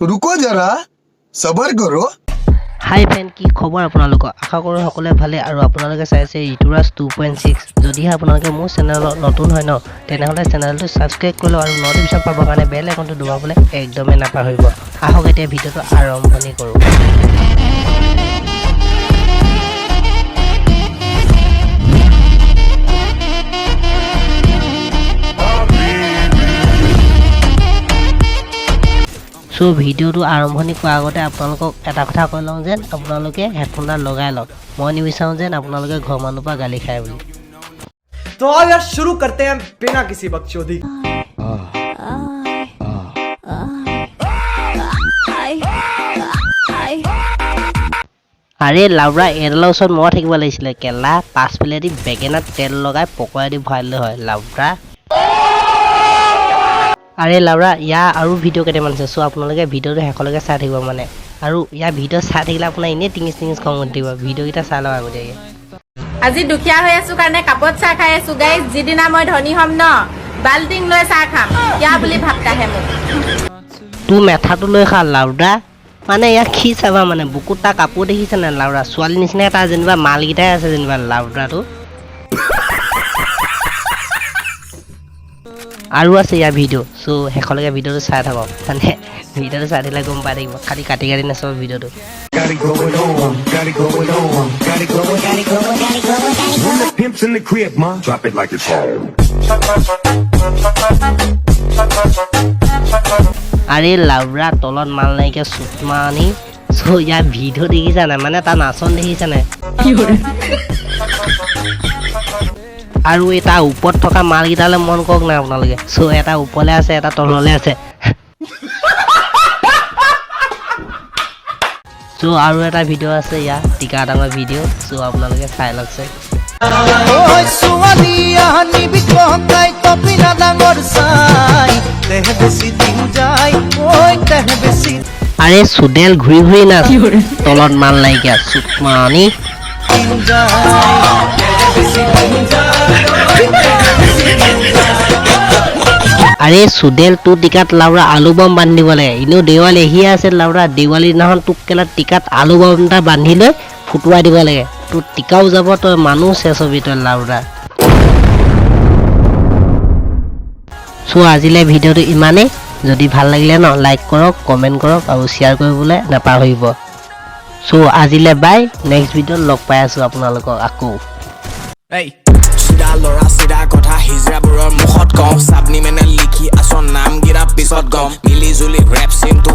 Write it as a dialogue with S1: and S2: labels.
S1: रुको जरा, सबर करो।
S2: হাই ফ্ৰেণ্ড, কি খবৰ আপোনালোকৰ? আশা কৰোঁ সকলোৱে ভালে আৰু আপোনালোকে চাইছে ঋতুৰাজ 2.6। যদিহে আপোনালোকে মোৰ চেনেলত নতুন হয় ন, তেনেহ'লে চেনেলটো ছাবস্ক্ৰাইব কৰি লওক আৰু নটিফিকেশ্যন পাবৰ কাৰণে বেল আইকনটো দবাবলৈ একদমেই নাপাহৰিব। আহক, এতিয়া ভিডিঅ'টো আৰম্ভণি কৰোঁ। চ' ভিডিঅ'টো আৰম্ভণি কৰাৰ আগতে আপোনালোকক এটা কথা কৈ লওঁ যেন আপোনালোকে হেডফোনডাল লগাই লওক। মই নিবিচাৰোঁ যেন আপোনালোকে ঘৰৰ মানুহৰ পৰা গালি খায় বুলি।
S3: तो आओ यार, शुरू करते हैं बिना किसी बकचोदी।
S4: I
S2: আৰে লাউৰা, এইডালৰ ওচৰত মই থাকিব লাগিছিলে। কেলা, পাছফালেদি বেঙেনাত তেল লগাই পকৰা দি ভৰাই দিলে হয় লাউৰা। আৰে লাউৰা, ইয়াৰ আৰু ভিডিঅ' কেইটামান আছে। চ' আপোনালোকে ভিডিঅ'টো শেষলৈকে চাই থাকিব মানে। আৰু ইয়াৰ ভিডিঅ' চাই থাকিলে আপোনাৰ এনেই টিঙিচ টিঙিচ খং উঠি থাকিব। ভিডিঅ'কেইটা চাই লওক আগতীয়াকৈ।
S5: আজি দুখীয়া হৈ আছো কাৰণে কাপত চাহ খাই আছো গাইজ। যিদিনা মই ধনী হ'ম ন, বাল্টিং লৈ চাহ খাম। কিয়া বুলি ভাবতাহে মোক।
S2: তোৰ মেথাটো লৈ খা লাউডা। মানে ইয়াক কি চাবা মানে, বুকুত তাৰ কাপোৰ দেখিছে নাই লাউডা? ছোৱালী নিচিনা তাৰ যেনিবা মালকেইটাই আছে যেনিবা লাউডাটো। আৰু আছে ইয়াৰ ভিডিঅ'। চ' শেষলৈকে ভিডিঅ'টো চাই থাকক। মানে ভিডিঅ'টো চাই থাকিলে গম পাই থাকিব। খালি কাটি কাটি নাচাব ভিডিঅ'টো।
S6: Got it going on, got it going on, got it going, got it going, got it going. When the pimp's in the crib, ma, drop it like it's hot.
S2: আৰে লাউৰা, তলত মাল নাইকিয়া চুতমানি। চ' ইয়াৰ ভিডিঅ' দেখিছা নাই? মানে তাৰ নাচন দেখিছা নাই? আৰু এই তাৰ ওপৰত থকা মালকেইটালৈ মন কৰক না আপোনালোকে। চ' এটা ওপৰলৈ আছে, এটা তললৈ আছে। চ' আৰু এটা ভিডিঅ' আছে ইয়াৰ, টিকা ডাঙৰ ভিডিঅ'। চ' আপোনালোকে চাই লওকচোন।
S7: ঐ ছোৱালী, আনিবি ককাই তপিনা ডাঙৰ চাই, দেহ বেছি দিন যায় ঐ, দেহ বেছি
S2: আৰে চুডেল, ঘূৰি ঘূৰি নাচ। তলত মাল নাইকিয়া চুতমানি।
S7: দিন যায়, দেহ বেছি দিন যায় ঐ, দেহ বেছি দিন যায়।
S2: আৰে চুডেল, তোৰ টিকাত লাউৰা আলু বম বান্ধি দিব লাগে। এনেও দেৱালী আহিয়ে আছে লাউৰা। দেৱালী দিনাখন তোক কেলা টিকাত আলু বম এটা বান্ধি লৈ ফুটুৱাই দিব লাগে। তোৰ টিকাও যাব, তই মানুহ চেচ হবি তই লাউৰা। চ' আজিলৈ ভিডিঅ'টো ইমানেই। যদি ভাল লাগিলে ন, লাইক কৰক, কমেণ্ট কৰক আৰু শ্বেয়াৰ কৰিবলৈ নাপাহৰিব। চ' আজিলৈ বাই। নেক্সট ভিডিঅ'ত লগ পাই আছোঁ আপোনালোকক আকৌ।
S8: চিধা ল'ৰা, চিধা কথা, হিজৰাবোৰৰ মুখত কওঁ। চাবনি মেনে লিখি আছ নামকেইটা, পিছত গম। মিলি জুলি ৰেপ চিনটো।